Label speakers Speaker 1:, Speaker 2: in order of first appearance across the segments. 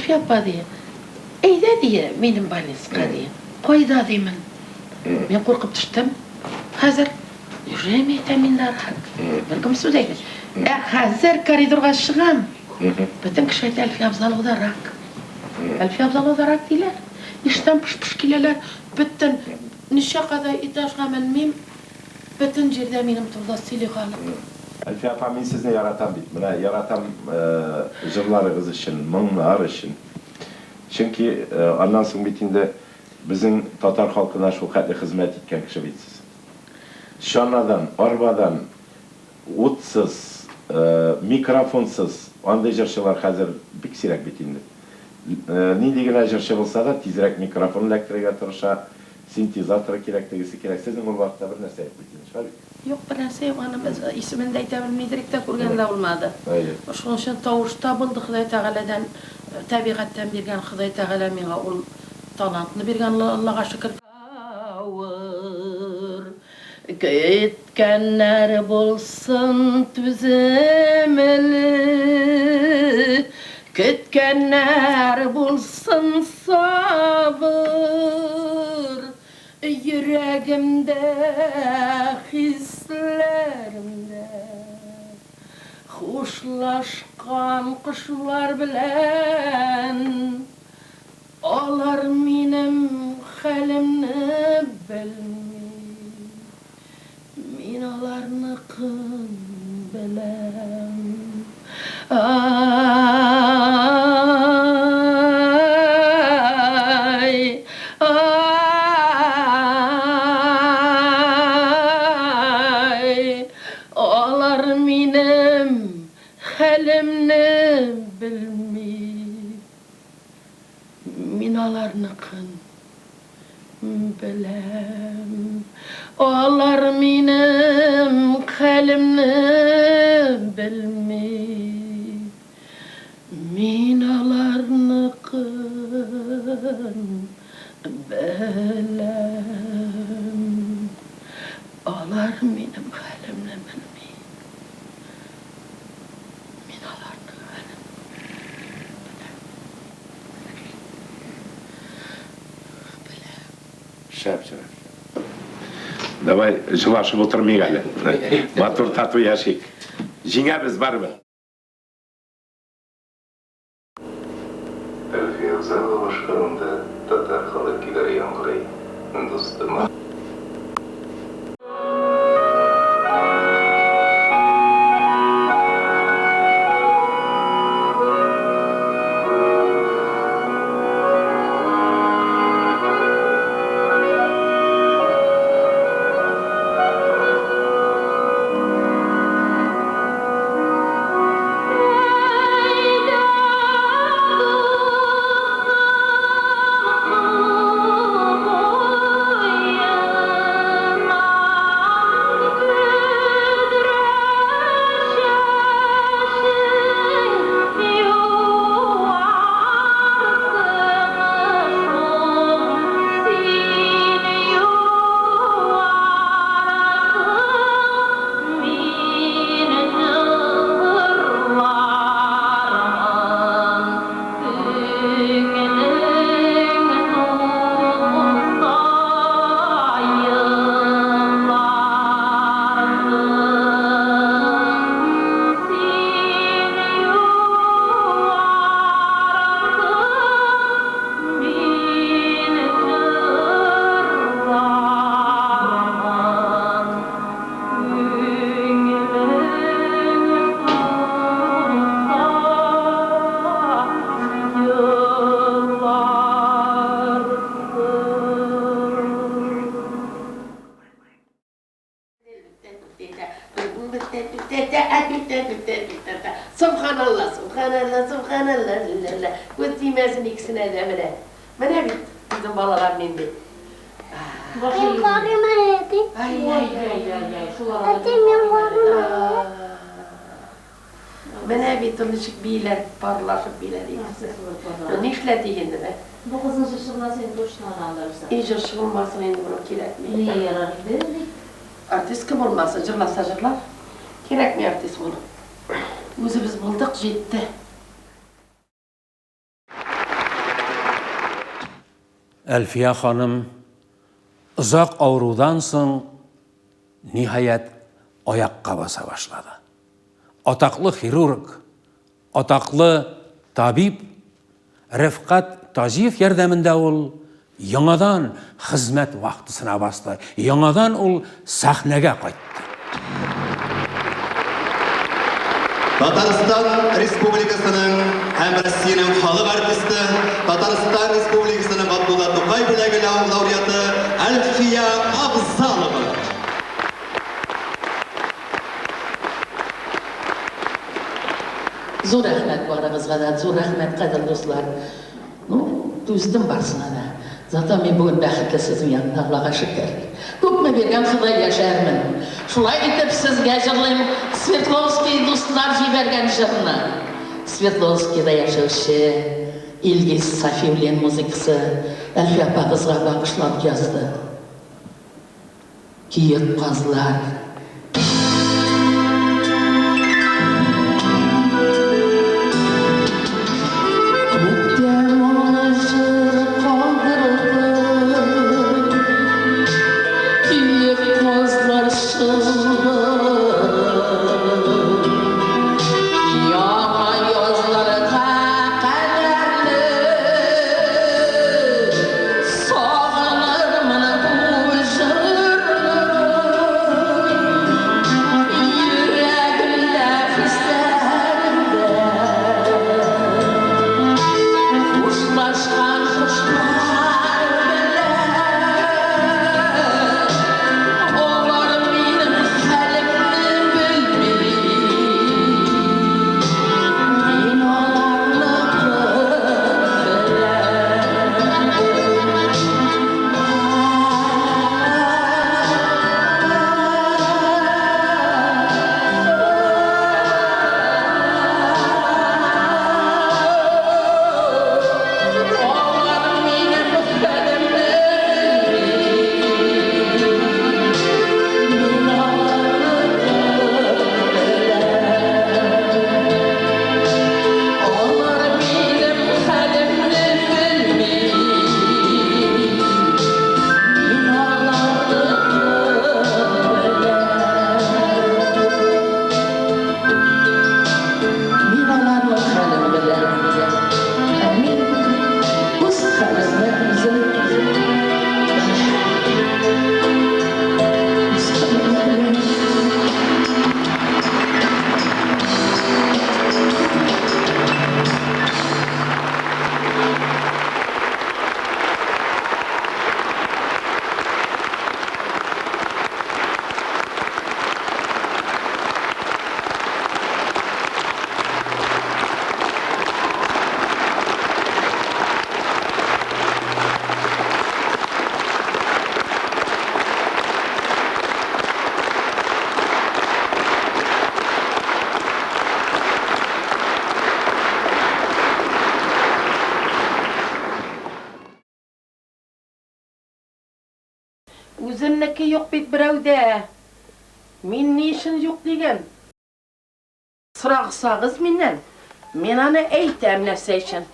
Speaker 1: Әлфия апа, ди, әйдә, ди, минем больницага, ди. Кайда, димен. Мин куркып төштем. Хәзер, неужели мин әйтәм, миндә рак? Беркем сүз әйтми. Ә хәзер коридорга чыгам. Бөтен кеше әйтә, Әлфия Абзаловада рак. Әлфия Абзаловада рак диләр. Эштән пыш-пыш киләләр. Бөтен ничә кадәр этажга менмим, бөтен җирдә минем турыда сөйли халык.
Speaker 2: Әлфия апа, мин сезне яратам бит. Менә яратам җырларыгыз өчен, моңнар өчен. Чөнки аннан соң бит инде безнең татар халкына шулхәтле хезмәт иткән кеше бит сез. Чанадан, арбадан, утсыз, микрофонсыз андый җырчылар хәзер бик сирәк бит инде. Нинди генә җырчы булса да, тизрәк микрофон эләктерергә тырыша, синтезаторы кирәк, тегесе кирәк. Сезнең ул вакытта бер нәрсә юк бит инде, шулай бит?
Speaker 1: Юк, бер нәрсә юк, аны без исемен дә әйтә белмидерек тә, күргән дә булмады. Шуның өчен тавыш табылды, Ходай Тәгаләдән, табигатьтән биргән Ходай Тәгалә миңа ул талантны биргән, Аллага шөкер. Авыр көткәннәр булсын түземле, Көткәннәр булсын сабыр, Йөрәгемдә, хисләремдә Хушлашкан кошлар белән Алар минем хәлемне белми, мин аларныкын беләм. Ай, ай, алар минем хәлемне белми. Мин аларныкын беләм. Алар минем хәлемне белми. Мин аларныкын беләм. Алар минем хәлемне белми. Мин аларның хәлен беләм. Беләм.
Speaker 2: Шәп, шәп. Давай, җылашып утырмыйк әле. Матур тату яшик. Җиңәбез барыбер.
Speaker 3: Әлфия Авзалова башкаруында татар халык көйләре яңгырый. Дустыма.
Speaker 1: Сөбханалла, сөбханалла, сөбханалла, ләллә. Күз тимәсен икесенә дә менә. Менә бит безнең балалар нинди.
Speaker 4: Мин карыйм әле, әти.
Speaker 1: Ай-яй-яй-яй-яй, шул арада.
Speaker 4: Әти, мин карыйм әле.
Speaker 1: Менә бит ул ничек бииләр, парлашып бииләр икесе. Нишләтик инде бе?
Speaker 5: Бу кызның җырчы буласы инде точно аны алдырырсың.
Speaker 1: И җырчы булмасын инде моның кирәкми.
Speaker 5: Нигә ярар инде бит.
Speaker 1: Артистка булмасын, җырласа җырлар. Кирәкми артист булу. Үзебез булдык, җитте.
Speaker 6: Әлфия ханым озак авырудан соң, ниһаять, аякка баса башлады. Атаклы хирург, атаклы табиб Рәфкать Таҗиев ярдәмендә ул яңадан хезмәт вахтасына басты, яңадан ул сәхнәгә кайтты.
Speaker 7: Татарстан Республикасының һәм Россиянең халык артисты, Татарстан Республикасының Габдулла Тукай бүләге лауреаты Әлфия Авзалова.
Speaker 1: Зур рәхмәт барыгызга да, зур рәхмәт, кадерле дуслар. Ну, түздем барысына да. Зато мин бүген бәхетле сезнең янда, Аллага шөкер. Күпме биргән Ходай яшәрмен. Шулай итеп сезгә җырлыйм Свердловский дуслар җибәргән җырны. Свердловскийда яшәүче Илгиз Сафиуллин музыкасы Әлфия апагызга багышлап язды. Киек казлар. Күктә моңлы җыр калдырды, Киек казлар чылбыры. Яңа язларга кадәрле Сагынырмын бу җырны. Йөрәгемдә, хисләремдә Хушлашкан кошлар белән. Алар минем хәлемне белми. Мин аларныкын беләм. Алар минем хәлемне белми. Мин аларныкын беләм. Алар минем хәлемне белми. Мин аларныкын беләм. Мин аларның хәлен беләм. Ә мин үз хәлемне үзем беләм. Үз хәлемне беләм. Үземнеке юк бит берәүдә. Мин ни өчен юк диген? Сорагсагыз миннән, мин аны әйтәм нәрсә өчен.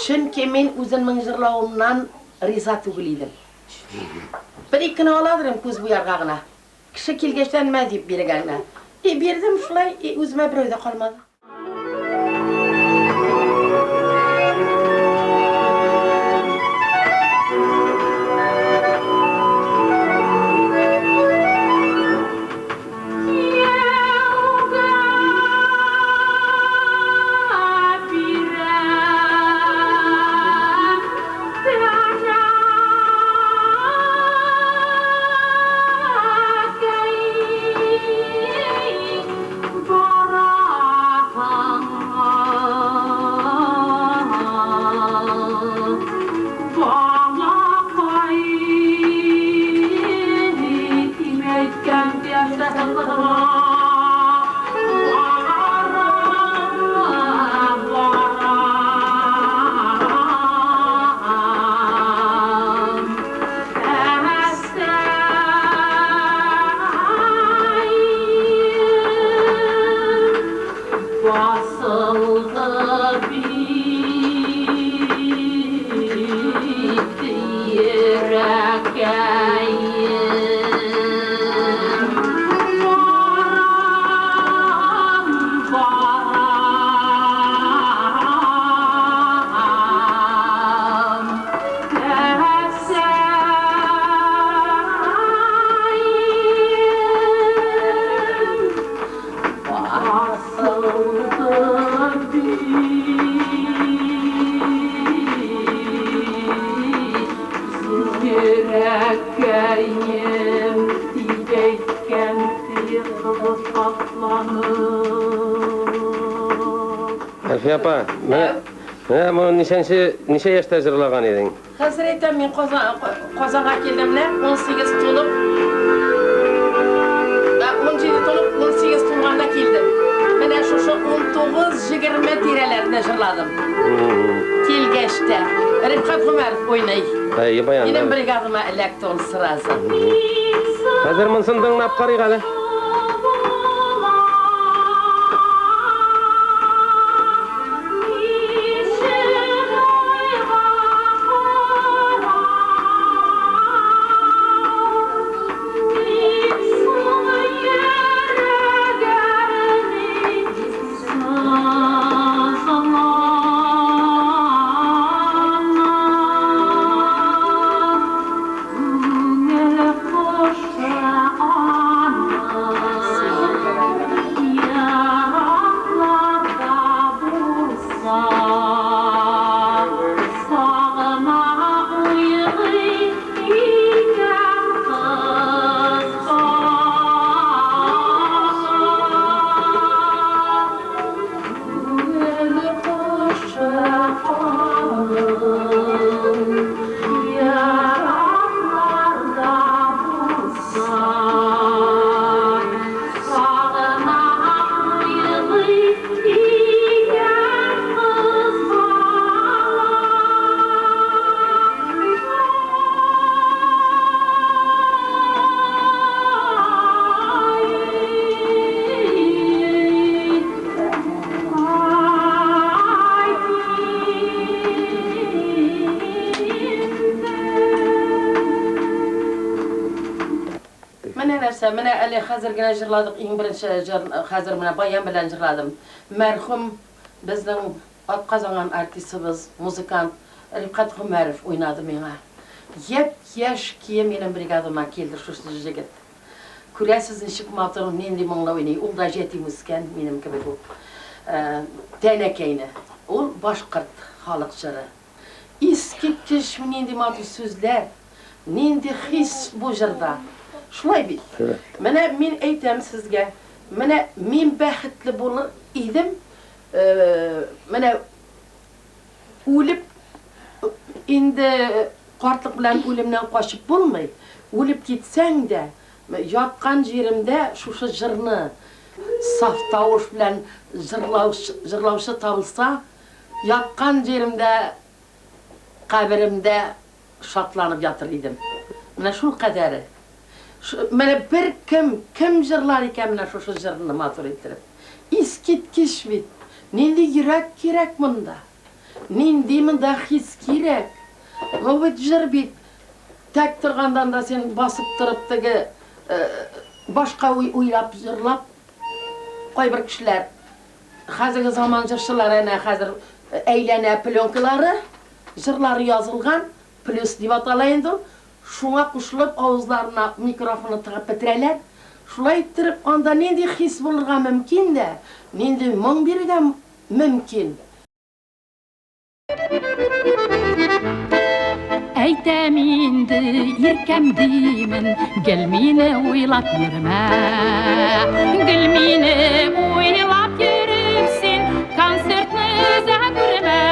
Speaker 1: Чөнки мин үземнең җырлавымнан риза түгел идем. Бер икене аладырым күз буярга гына. Кеше килгәчтән мә дип биргән генә. И бирдем шулай, и үземә берәү дә калмады.
Speaker 8: Бара. Әлфия апа, менә менә моны ничәнче, ничә яшьтә җырлаган идең?
Speaker 1: Хәзер әйтәм, мин Казан, Казанга килдем менә, 18 тулып, 17 тулып, 18 тулганда килдем. Менә шушы 19-20 тирәләрендә җырладым. Килгәч тә. Рифкать Гомәров уйный.
Speaker 8: Әйе, баянда.
Speaker 1: Минем бригадама эләкте ул сразу.
Speaker 8: Хәзер монысын тыңлап карыйк әле.
Speaker 1: Менә нәрсә, менә әле хәзер генә җырладык, иң беренче җыр, хәзер менә баян белән җырладым. Мәрхүм безнең атказанган артистыбыз, музыкант Рифкать Гомәров уйнады миңа. Япь-яшь кие минем бригадама килде шушы җегет. Күрәсез, ничек матур, нинди моңлы уйный. Ул да җәтим үскән, минем кебек үк. Тәнәкәйне. Ул башкорт халык җыры. Искиткеч нинди матур сүзләр, нинди хис бу җырда. Шулай бит. Менә мин әйтәм сезгә, менә мин бәхетле булыр идем, менә үлеп инде картлык белән үлемнән качып булмый. Үлеп китсәң дә, яткан җиремдә шушы җырны саф тавыш белән җырлаучы, җырлаучы табылса, яткан җиремдә, каберемдә шатланып ятыр идем. Менә шул кадәре. Менә бер кем, кем җырлар икән менә шушы җырны матур иттереп. Искиткеч бит. Нинди йөрәк кирәк монда. Нинди монда хис кирәк. Бу бит җыр бит. Тәк торгандан да син басып торып теге башка уй уйлап җырлап кайбер кешеләр хәзерге заман җырчылары әнә хәзер әйләнә пленкалары, җырлары язылган, плюс дип атала инде ул. Шуңа кушылып авызларына микрофонны тыгып бетерәләр. Шулай иттереп анда нинди хис булырга мөмкин дә, нинди моң бирергә мөмкин.
Speaker 9: Әйтәм инде, иркәм димен, гел мине уйлап йөрмә. Гел мине уйлап йөреп син концертны да күрмә.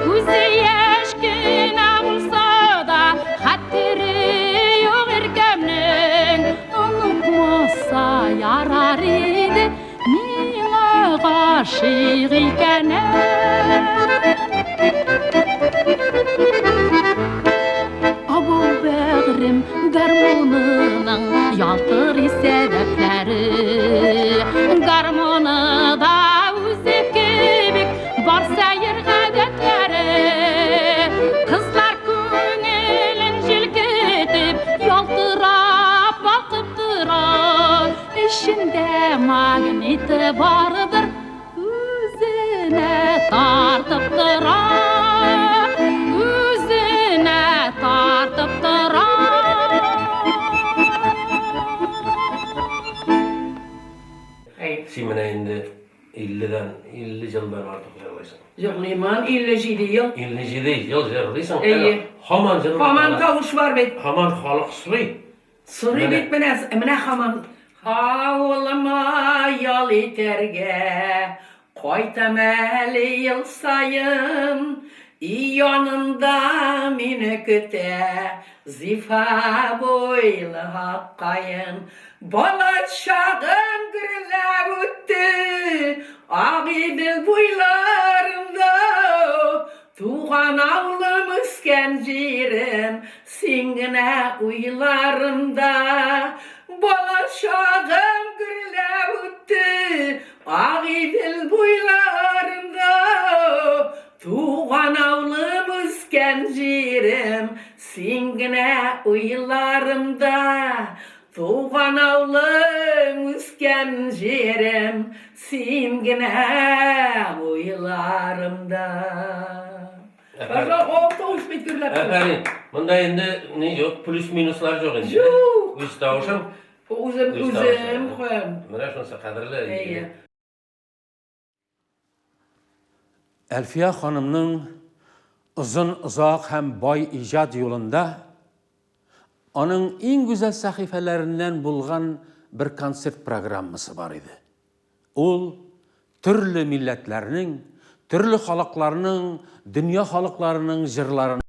Speaker 9: Күзе яшь кенә булса да, хәтере юк иркәмнең. Онытмаса ярар иде, миңа гашыйк икәнен. Абау бәгърем гармунының ялтырый сәбәпләре. Гармуны да үзе кебек бар сәер гадәтләре. Кызлар күңелен җилкетеп, ялтырап балкып тора. Эчендә магниты бардыр, үзенә тартып тора. Үзенә тартып тора.
Speaker 8: Син менә инде 50-дән, 50 елдан артык җырлыйсың.
Speaker 10: Җырлыймын, 57 ел.
Speaker 8: 57 ел җырлыйсың.
Speaker 10: Әйе.
Speaker 8: Һаман җырлап.
Speaker 10: Һаман тавыш бар бит.
Speaker 8: Һаман халык сорый.
Speaker 10: Сорый бит менә, менә һаман Авылыма ял итәргә кайтам әле ел саен. Өй янында мине көтә зифа буйлы ак каен. Бала чагым гөрләп үтте Агыйдел буйларында. Туган авылым, үскән җирем, син генә уйларымда. Бала чагым гөрләп үтте Агыйдел буйларында. Туган авылым, үскән җирем, син генә уйларымда. Туган авылым, үскән җирем, син генә уйларымда. Тавыш бит гөрләп.
Speaker 8: Афәрин. Монда инде ни юк, плюс-минуслар юк инде.
Speaker 10: Юк.
Speaker 8: Үз тавышың.
Speaker 10: Үзем,
Speaker 8: Үз
Speaker 10: үзем
Speaker 8: тавышың.
Speaker 10: куям.
Speaker 8: Менә шунысы кадерле.
Speaker 10: Әйе.
Speaker 6: Әлфия ханымның озын-озак һәм бай иҗат юлында аның иң гүзәл сәхифәләреннән булган бер концерт программасы бар иде. Ул төрле милләтләрнең, төрле халыкларның, дөнья халыкларының җырларын.